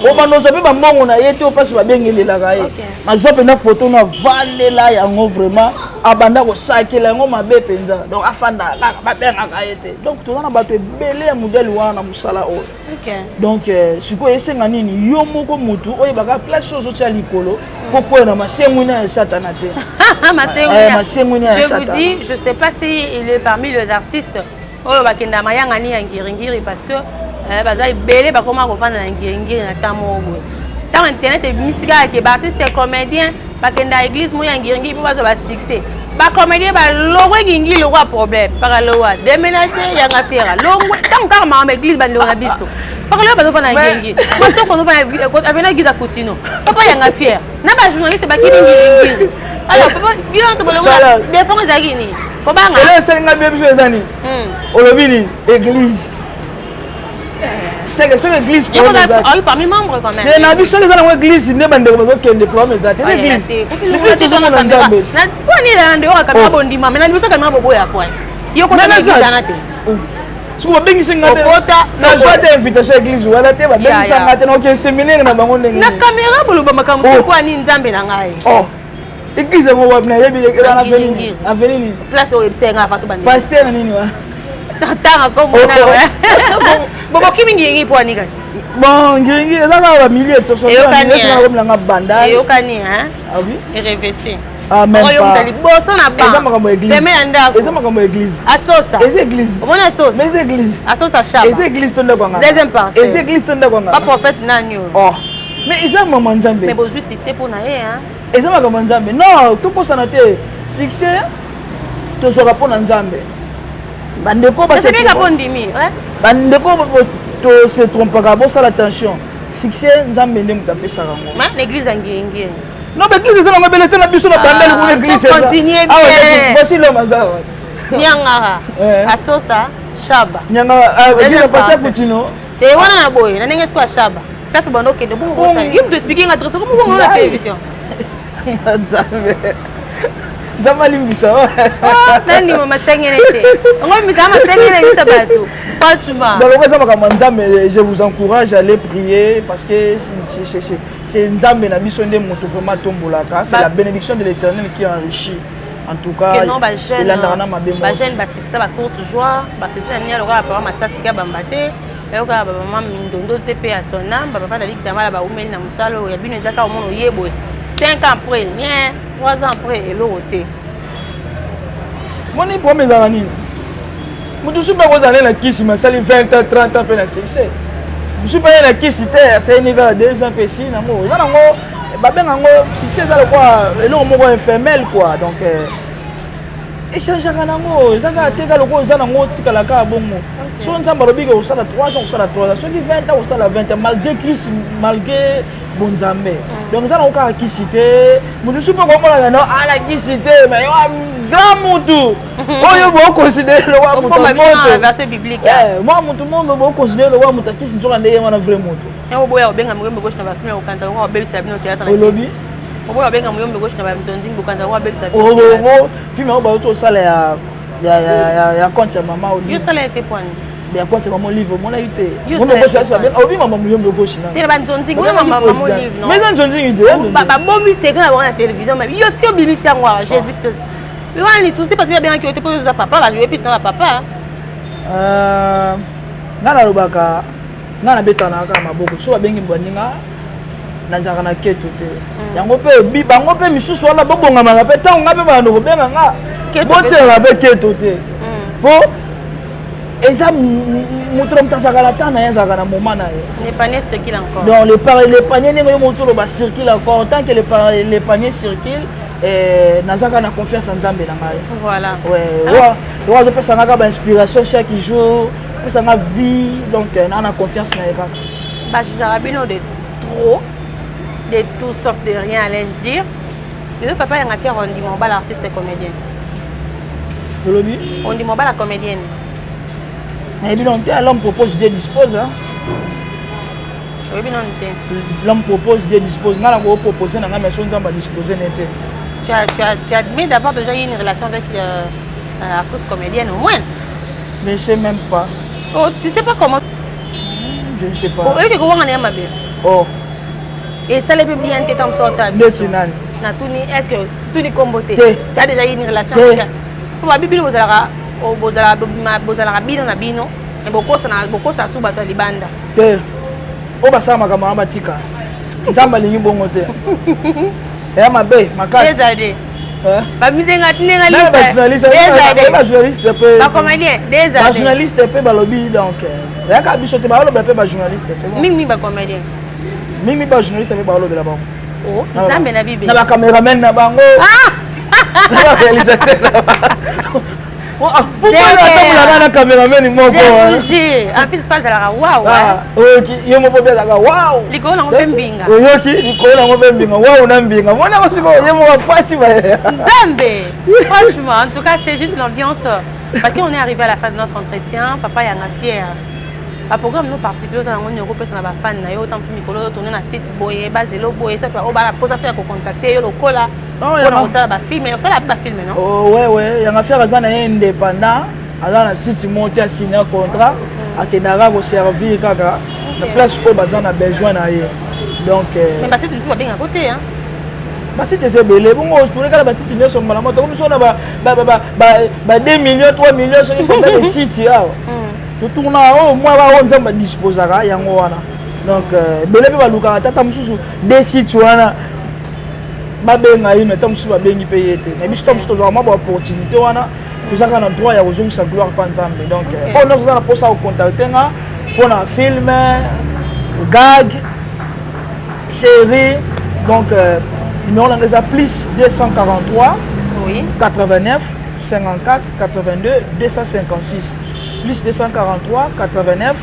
obanda ozwa mpe bambongo na ye te, mpasi babengelelaka ye. Azwa mpena foto no, avalela yango vraiment, abanda kosakela yango mabe mpenza. Donc afanda kaka, babengaka ye te. Donc toza na bato ebele ya modèle wana na mosala oyo. Donc sikoyo esenga nini? Yo moko motu oyebaka place oyo ozotia likolo mpo koya na masengwina ya Satana te. Masengwina ya Satana. Je vous dis, je sais pas si il est parmi les artistes oyo bakenda mayangani ya ngiringiri, parce que baza ebele bakoma kovanda na ngiringiri na ntango moko boye. Ntango internet ebimisi kaka ke baartiste comédien bakenda église moko ya ngiringiri mpo bazwa basuccès, bacomédien balongwe ngingi lokwa problème mpaka lowa déménage yanga fiera longwe. Ntango kaka makambo église, bandeko na biso mpaka lowa bazofanda na ngingi, masoko avena église ya Kutino, papa yanga fier na bajournaliste bakimi ngiringiri. Alors papa, bino nyonso bolongola défense, ezalaki nini? Kobanga. Elo esalinga bien biso eza nini? Olobi nini? Église seke soki église Parmi membre quand même. Na biso soki eza nango église nde bandeko bazokende, problème eza te. Église. Nzambe ndeko caméra bondima, mais na liboso caméra boboya poa yo kota na église wana te. Soki babengisi nga te, nazwa te invitation église wana te, babengisa nga te, naoke séminaire na bango ndenge. Na caméra boloba makambo kwa nini? Nzambe na ngai. Église yango wapi? Nayebi avenue nini? Place oyo ebisa nga fato bandi. Pasteur na nini wana? Tanga kombo na boboki mingi mpo ani kasi. Bon, ngiringi eza kaka bamilie tosokominanga banda. Eyokani. Oui. Erevesi. Ah, même pas. Liboso na Eza makambo ya église. Peme ya ndako. Eza makambo ya église. Asosa. Eza église. Omoni asosa. Mais eza église. Asosa shaba. Eza église to ndako yanga. Deuxième parcelle. Eza église to ndako yanga. Ba prophète nani oyo? Oh, mais eza mama Nzambe. Mais bozwi succès mpo na ye, hein? Eza makambo ya Nzambe. Non, tokosana te, succès tozwaka mpo na Nzambe. Bandeko, mpo ndimi. Bandeko, tose trompaka, bosala attention. Succès, Nzambe nde moto apesaka yango. Na église ya ngiringiri. Non, baeglise eza nango ebele te na biso na Bandali kuna église. Voici l'homme aza. Nyangara asosa shaba. Nyangara, église pasteur Kutino. Te, wana na boye na ndenge siko ya shaba, place bando okende bongo, yo moto explique nga adresse okomobongo na télévision. Nzambe, Nzambe alimbisa. Nandima masengene te, yango misala masengene bisa bato, franchement. Donc eza makambo ya Nzambe. Je vous encourage à aller prier parce que c'est Nzambe na biso nde moto vraiment atombolaka. C'est la bénédiction de l'Éternel qui enrichit. En tout cas, elandaka na mabe. Bajeune basikisa bacourte joie, basisi na nini, lokola bapapa masasika bamba te, bayokaka bamama mindondo te mpe ya sonam, bapapa na likitambala baumeli na mosala oyo ya bino. Eza kaka omona oye boye, 5 ans après rien, 3 ans après eloko te. Moni, problème ezalaka nini? Moto su mpe akozala nde na kisi, me asali 20 ans, 30 ans mpe na succès. Mosu mpe aye na kisi te, asali kaka 2 ans mpe esi nango. Eza nango, babenga yango succès, eza lokwa eloko moko éphémère quoi. Donc échangeaka nango, eza kaka te kaka lokola eza nango, otikala kaka bongo. So Nzambe alobi ke kosala 3 ans, kosala 3 ans, soki 20 ans, kosala 20 ans, malgré crise, malgré bonzambe. Donc eza nango kaka kisi te. Motu su mpe komonaka no ala kisi te, mais grand mutu oyo boconsidere lokwa moto, mwa mutu mo boconsidere lokwa moto akisi, nzoka nde ye wana vrai moto. Oboya obenga moyombe gauche na bafilme, okanta ngo abebisa bino théâtre. Olobi? Oboya obenga moyombe gauche na banzonzingi, bokanza ngo abebisa. Film yango bauti osala ya Ya compte ya mama Olive. Yosala ete pwani. Ya compte ya mama Olive omonaki te. Muyombe gauche obi mama Muyombe gauche na. Te ba nzonzingi wana mama mama Olive non. Mais eza nzonzingi te. Babomi secret na bango na télévision mais yo ti obimisi yango awa Jésus Christ. Wana lisusu parce que babengaki yo te mpo oza papa bajoue plus na bapapa. Nga nalobaka, nga nabetaka kaka maboko so babengi baninga, nazalaka na keto te. Yango mpe bango mpe misusu wana bobongamaka mpe ntango nga mpe bando kobenga nga, botielaka mpe keto te, mpo eza moto na moto azalaka na temps na ye, azalaka na moment na ye. Le panier circule encore. Donc le panier, ndenge yo moto oloba, circule encore. Tant que le panier circule, nazalaka na confiance ya Nzambe na ngai. Voilà. Ouais, azopesa nga kaka bainspiration chaque jour, apesa nga vie, donc naa na confiance na ye kaka. Bajugaka bino de trop, de tout sauf de rien, allais-je dire. Lelo papa Yanga Fier ondima obala artiste comédien? Olobi? Ondima obala comédienne? Nayebi nano te. L'homme propose, Dieu dispose, hein? Oyebi nano te? L'homme propose, Dieu dispose. Nga na kopropose na ngai, mais so Nzambe adispose ne te. Tu admets d'avoir déjà eu une relation avec artiste comédienne au moins? Mais je sais même pas. Oh, tu sais pas comment? Je ne sais pas. Oyoki kowanga na ya mabe. Oh. Esali mpe bien te ntango mosusu. Ndeti nani? Natuni, est ce que tuni kombo te? Te. Tu as déjà eu une relation? Te. Po babi bino bozalaka bozalaka bino na bino, mais bokosa su bato ya libanda. Te, oyo basala makambo wana batika. Nzambe alingi bongo te, eya mabe makasi. Ezade bamisenga tinenga. Bajournaliste mpe Bacomédien. Bajournaliste mpe balobi, donc eyaka biso te, balobela mpe bajournaliste, c'est bon. Mingi bacomédien. Mingi bajournaliste mpe balobela bango. Nzambe na Bible. Na bacameraman na bango, na baréalisateur na bango. Pourquoi atambolaka na cameraman moko? En plus pa azalaka waw. Oyoki, ye moko mpe azalaka waw. Likolo nango mpe mbinga. Oyoki, likolo nango mpe mbinga, waw na mbinga, monako sikoyo ye moko apati. Nzambe, franchement, en tout cas, c'était juste l'ambiance, parce qu'on est arrivé à la fin de notre entretien. Papa Yanga Fier, baprogramme no particulier oza nango nini okopesa na bafan na yo? Ota mosu mikolo oyo tourne na site boye, bazelo boye, soki oyo bana mposa mpe ya kocontacte yo lokola mpona kosala bafilm, osala mpe bafilm, non? Ouais, Yanga Fier aza na ye indépendant, aza na site moko te asigne contrat, akendaka koservir kaka na place oyo baza na besoin na ye, donc. Mais basite mosusu babengako te? Basite eza ebele bongo, tourne kaka basite nyonso mbala moko, tokomi so na ba 2 millions, 3 millions, soki combien de site awa totourna oyo mwa oyo Nzambe adisposaka yango wana. Donc ebele mpe balukaka tata mosusu de site wana babenga ye, mais ta mosusu babengi mpe ye te. Na biso ta mosusu tozwaka mwa baopportunité wana, toza kaka na droit ya kozongisa gloire mpa Nzambe. Donc oyo nyonso oza na mposa kocontacte nga mpona film, gag, série, donc numéro na nga eza plus 243 89 54 82 256, plus 243 89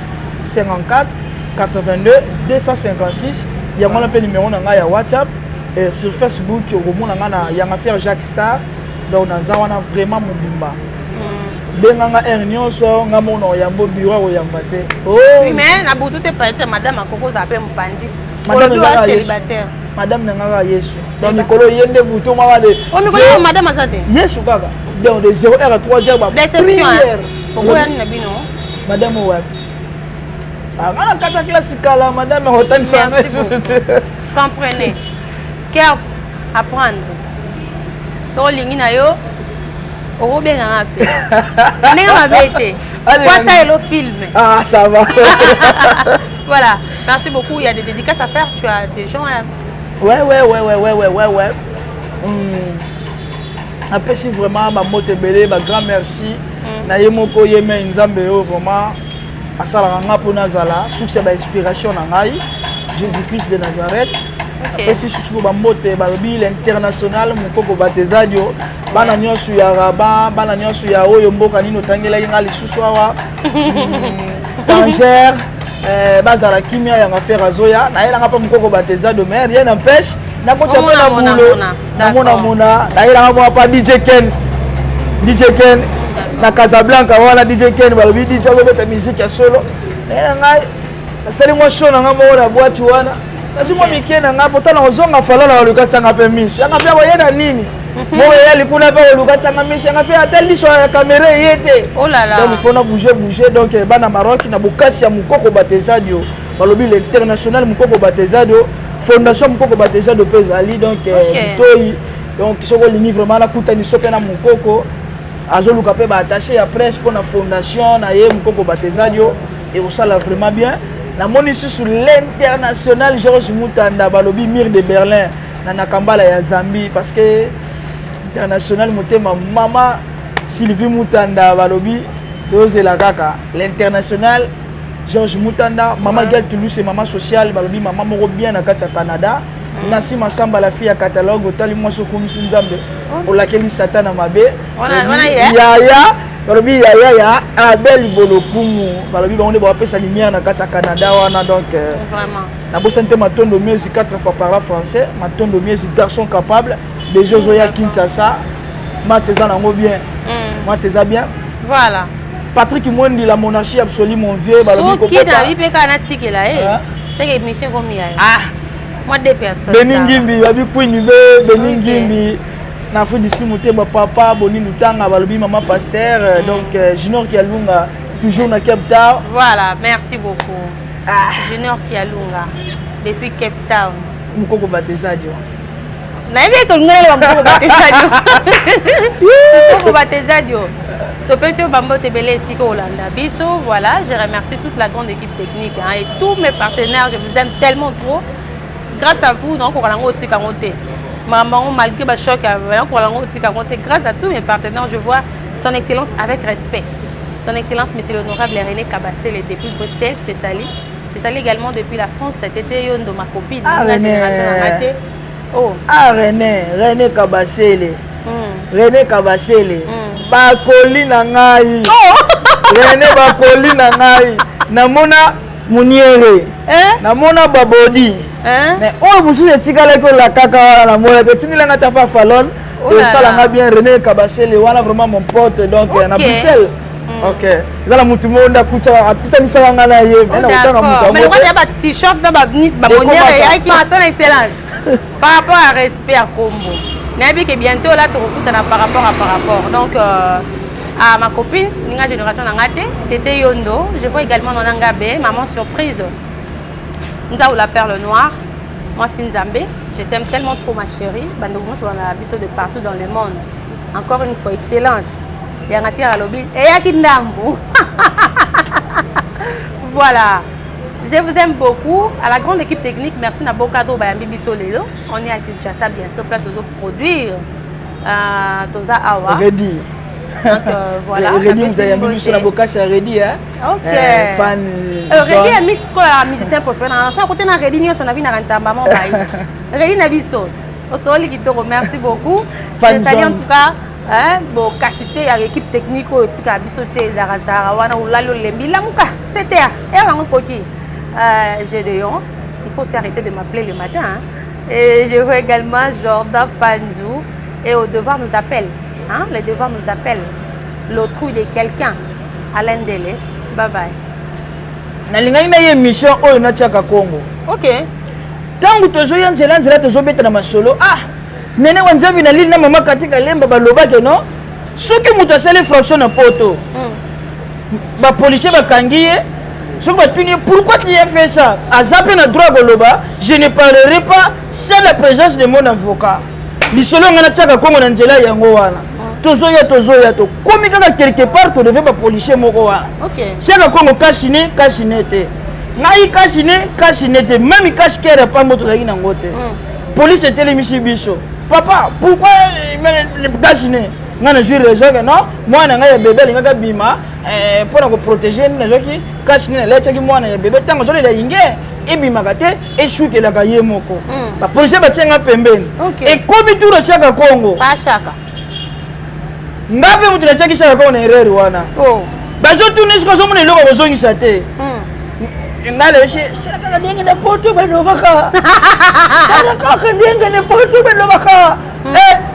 54 82 256. Yango wana mpe numéro na ngai ya WhatsApp. Et sur Facebook okomona ngai na Yanga Fier Jacques Star. Donc naza wana vraiment mobimba. Benganga heure nyonso, nga moko na oyamba, bureau akoyamba te. Oui, mais na butu te, peut-être madame akoko ozala mpe mopanzi. Madame Olobi oza célibataire. Madame na nga kaka Yesu. Donc mikolo ye nde butu maka de O mikolo madame aza te? Yesu kaka. Donc de 0 heure à 3 heures ba Déception. Okoyani na bino? Madame wapi? Nga na kata classe kala, madame akotangisa nga lisusu te. Comprenez, cœur apprendre. So olingi na yo, okobenganga mpe ndenge mabe te kwasa elo film. Ah, ça va. Voilà, merci beaucoup. Il y a des dédicaces à faire? Tu as des gens à Ouais. Apesi vraiment bamoto ebele, bagrand merci na ye moko ye me Nzambe oyo vraiment asalaka nga mpo nazala source ya bainspiration na ngai, Jésus Christ de Nazareth. Apesi susu bambote, balobi l'international mokoko batezadio, bana nyonso ya Rabat, bana nyonso ya oyo mboka nini otangelaki nga lisusu awa, Tanger, bazala kimia. Yanga Fier azoya, nayelanga mpe mokoko batezadio, mais rien n'empêche nakota mpe na bulo, namonamona, nayelanga mwa pa DJ Ken, DJ Ken na Casablanca wana. DJ Ken, balobi DJ azobeta musique ya solo, nayela ngai nasali mwa show na ngai moko na boîte wana, nazwi mwa mike na ngai pota na kozonga falala, baluka tianga mpe miso Yanga mpe akoyeda nini. Moko eyali kuna mpe koluka tianga mishanga mpe ata liso ya kamera eye te. Oh là là. Donc il faut na bouger bouger. Donc bana Maroc na bokasi ya Mukoko Batezadio, balobi l'international Mukoko Batezadio, fondation Mukoko Batezadio mpe ezali. Donc toi, donc soki olingi vraiment nakutani so mpe na Mukoko, azoluka mpe baattaché ya presse mpo na fondation na ye Mukoko Batezadio, ekosala vraiment bien. Namoni susu l'international Georges Mutanda, balobi mire de Berlin na Nakambala ya Zambie, parce que international motema mama Sylvie Mutanda, balobi tozela kaka l'international Georges Mutanda, mama Gel Toulouse, mama sociale, balobi mama moko bien na kati ya Canada. Nasi Masamba, la fille ya catalogue, otali mwasi okumisi Nzambe, olakeli Satan na mabe. Yaya, balobi yaya ya Abel Bolokumu, balobi bango nde bapesa lumière na kati ya Canada wana. Donc nabosani te Matondo Miezi, 4 fois parla français, Matondo Miezi, garçon capable déjà, ozoya Kinshasa, match eza nango bien, match eza bien. Voilà. Patrick Mwendi, la monarchie absolue, mon vieux, balobi soki na bi mpe kaka natikela ye, seke émission ekomi ya ye. Ah. Moi, deux personnes. Beni Ngimbi, babi Queen be Beni Ngimbi na Afrique du Sud, motema papa Boni Lutanga, balobi mama pasteur. Donc Junior Kialunga, toujours na Cape Town. Voilà, merci beaucoup. Ah. Junior Kialunga depuis Cape Town. Mokoko Batezadio. Nayebi eke olingi naloba Mokoko Batezadio. Mokoko Batezadio, topesi yo bambote ebele esika olanda biso. Voilà, je remercie toute la grande équipe technique, hein, et tous mes partenaires. Je vous aime tellement trop. Grâce à vous nakokoka nango otika yango te, makambo yango malgré bachoc, nakokoka yango otika yango te. Grâce à tous mes partenaires, je vois son excellence avec respect, son excellence monsieur l'honorable René Kabasele depuis Bruxelles, je te salue. Je te salue également depuis la France, cet été, Yondo, ma copine. Ah, la René. Génération na te. Oh. Ah, René, René Kabasele. René Kabasele. Bakoli na ngai. René bakoli na ngai. Namona muniere. Eh? Namona babodi. Hein? Mais oyo mosusu etikalaki olakaka wana, namona te, tindelanga ta pa Falon. Oh là esalanga là. bien. René Kabasele wana vraiment mon pote, donc na Bruxelles. Ok, eza na mutu moko nde akutanisaka nga na ye, mais na kotanga mutu Mais yango le te. ya ba t-shirt na ba bamoniere eyaki son excellence par rapport à respect à kombo. Nayebi ke bientôt là tokokutana par rapport à par rapport. Donc à ma copine ninga génération na nga te, Tete Yondo, je vois également Nana Ngabe, maman surprise, Nzao la perle noire, mwasi Nzambe, je t'aime tellement trop, ma chérie. Bandeko nyonso bana biso de partout dans le monde, encore une fois, excellence yanga fière alobi eyaki ndambu. Voilà, je vous aime beaucoup. À la grande équipe technique, merci na bokado bayambi biso lelo. On est à Kinshasa, bien sûr, place aux produire, toza awa. Ready. Donc voilà. Ready, moto ayambi biso na bokasi ya Ready, hein? Ok. Fan Ready ya miss kola, musicien préféré na so akote na Ready nyonso na vi na nzamba mo bai Ready na biso osoli kitoko, merci beaucoup. Fan Je salue en zone. tout cas, hein, bon, kasi te ya équipe technique oyo etikaka biso te, ezalaka ezalaka wana, olali olembi, lamuka 7 heures, heure yango ekoki. Gédéon, il faut s'arrêter de m'appeler le matin, hein. Et je vois également Jordan Panzou et au devoir nous appelle, hein, le devoir nous appelle, l'autrui de quelqu'un, Alain Dele, bye bye. Nalingaki na ye émission oyo natiaka Kongo. Ok. Ntango tozoya nzela nzela, tozobeta na masolo, ah, nene wa Nzambe na lili na mama Katika Lemba, balobake no soki moto asali infraction na poto, bapolicier bakangi ye, soki batuni ye: "Pourquoi tu as fait ça?", aza mpe na droit ya koloba: "Je ne parlerai pas sans la présence de mon avocat." Lisolo ngai natiaka Kongo na nzela yango wana, tozoya tozoya, tokomi kaka quelque part, todeve bapolicier moko wana. Tiaka Kongo cache-nez, cache-nez te, ngai cache-nez, cache-nez te, même cache-cœur ya pambo tozalaki nango te. Police etelemisi biso: "Papa, pourquoi cache-nez?" Ngai nazwi raison ke non, mwana ngai ya bebe alingaki abima, mpo na koprotéger, nazwaki cache-nez, naletiaki mwana ya bebe. Ntango azolela, yinge ebimaka te, esukelaka ye moko. Bapolicier batie nga pembeni. Ekomi tour atiaka Kongo. Pashaka. Nga mpe moto natiaki Shaka Kongo na erreur wana. Oh. Bazotuna esika ozomona eloko kozongisa te. Ngai nayesi: "Sala kaka ndenge na poto balobaka, sala kaka ndenge na poto balobaka."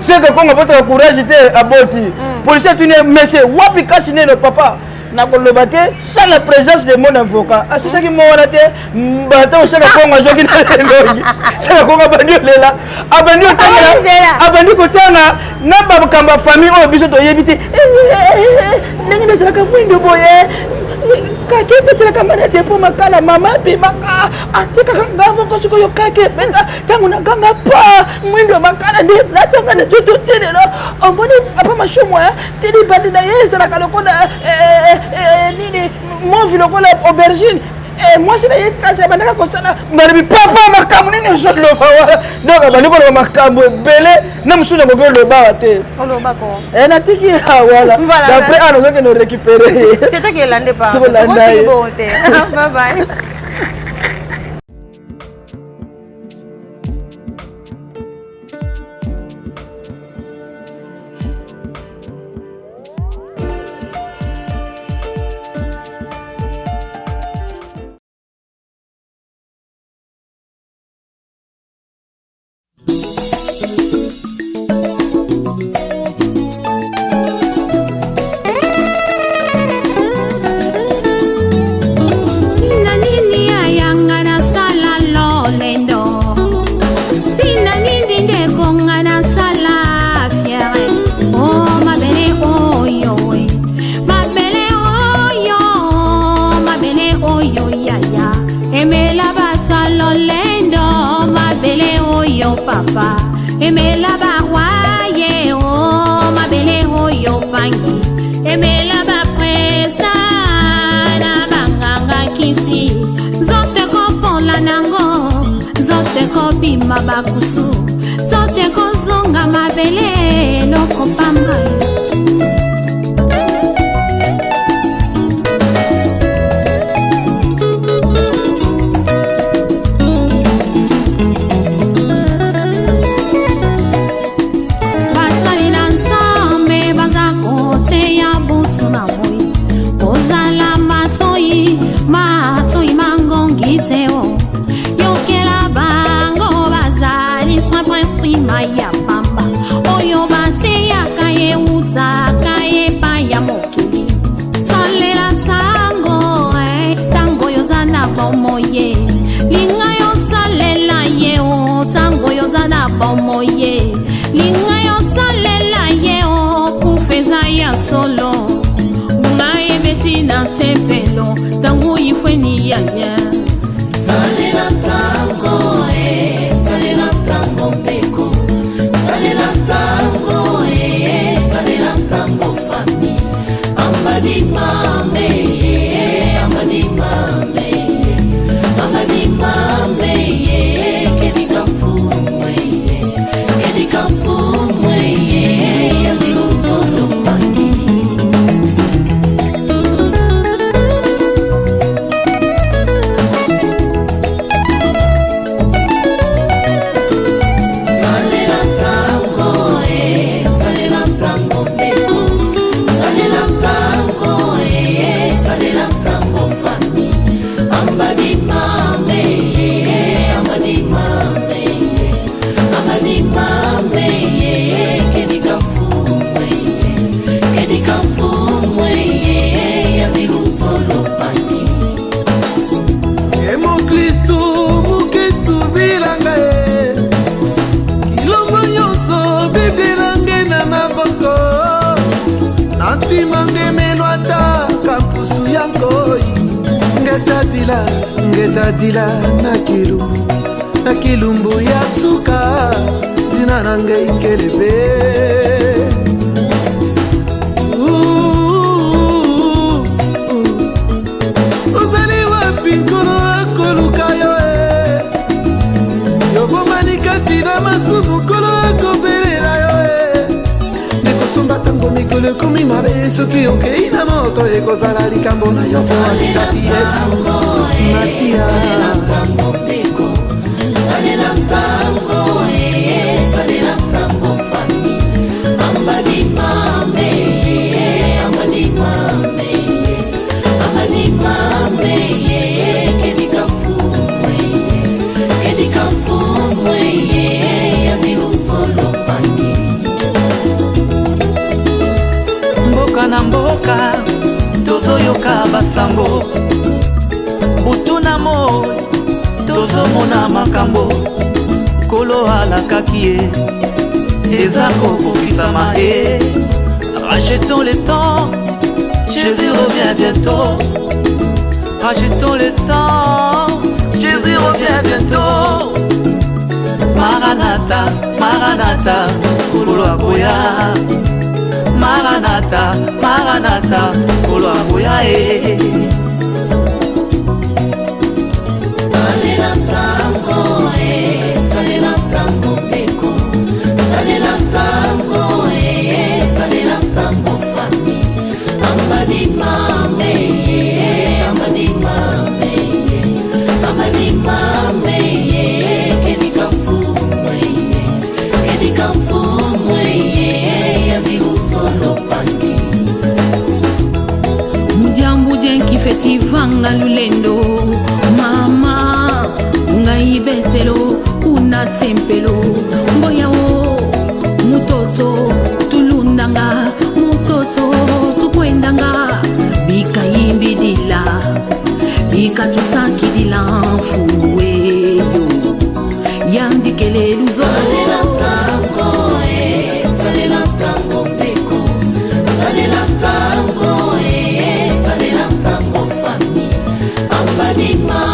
Seke Kongo abotaka courage te, aboti. Policier atuni: "Monsieur, wapi cache-nez?" "Papa, Nakoloba te sans la présence de mon avocat. Asisaki mo wana te, mbata osaka kongo azwaki na elongi. Saka kongo abandi olela, abandi otangela, abandi kotanga na makambo ya famille oyo biso toyebi te. Eh, eh, eh, ndenge nazalaka mwindo boye kake ebetelaka nga na depo makala mama apimaka atekaka nga moko sikoyo kake ebeta ntango naganga pa mwindo ya makala nde natanga na nzoto te lelo omoni papa mashomo te libandi na ye ezalaka lokola eh, eh, eh, nini movi lokola aubergine mwasi na ye kasi abandaka kosala balobi papa makambo nini ozoloba wana donc abandi koloba makambo ebele na mosusu nakoki oloba te natiki wana d'après ana ozokende orécupere tokolanda ye. Tina nini ayanga nasala lolendo, tina nini ndeko nga nasala fiere o oh, mabele oyo e mabele oyo mabele oyo yaya emela bato lolendo mabele oyo papa emela barwaye o oh, mabele oyo pangi emela bapresta na banganga kisi nzoto ekopola nango nzoto ekobima bakusu nzoto ekozonga mabele eloko pamba. Basali na Nzambe baza koteya butu na moi, kozala matoi matoi mangongi te o yokela bango bazali simple nsima ya pamba oyo bateyaka eutaka epai ya mokili. Salela ntango ntango oyo oza na bomoi, linga yosalela ye o ntango oyo oza na bomoi, linga yosalela ye o kufa eza ya solo ngunga ebeti na tempelo ntango ifweni yaya. Salela ntango e, salela ntango ndeko, salela ntango e, salela ntango fami, ambadi mame ye, ambadi mame ye, ambadi mame ye, kedika mfumwe ye, kedika mfumwe ye, yandi luzolo pangi. Salela ntango e, salela ntango ndeko, salela ntango e, salela ntango fami, ambadi mame ye, ambadi mame ye, ambadi mame ye, kedika mfumwe ye, kedika mfumwe ye, yandi luzolo pangi. Emoklistu muketu bilanga e kilongo nyonso bibilange na maboko na ntima ngemeno ata kampusu ya nkoi ngetadila ngetadila na kilu na kilumbu ya suka ntina na ngei nkelebe. Ozali wapi nkolo akoluka yo e yobomani kati na masumu nkolo akobelela yo e ndekosomba ntango mikolo ekomi mabe soki okei na moto ekozala likambo na yo po alingaki Yesu Masiya. Salela ntango ndeko, salela ntango e, salela ntango fami, ambadi mame ye, ambadi mame ye, ambadi mame ye, kedika mfumwe ye, kedika mfumwe ye, yandi luzolo pangi. Mboka na mboka tozoyoka. moi tozomona makambo nkolo alakaki ye eza kokokisama e. Rachetons le temps, Jésus revient bientôt. Rachetons le temps, Jésus revient bientôt. Maranatha, Maranatha, nkolo akoya. Maranatha, Maranatha, nkolo akoya e. Salela ntango e, salela ntango ndeko, salela ntango e, salela ntango fami. Ambadi mame ye, ambadi mame ye, ambadi mame ye, kedika mfumu ye, kedika mfumu ye, yandi lusolo pangi. Mudiambu dienkifeti vanga lulendo mama ungai betelo kuna tempelo mboyao mutoto tulundanga mutoto tukwendanga bikayimbidila bikatusakidila mfuweyo yandikele luzo. Salela ntango e, salela ntango ndeko, salela ntango e, salela ntango fami. Ambadi mame.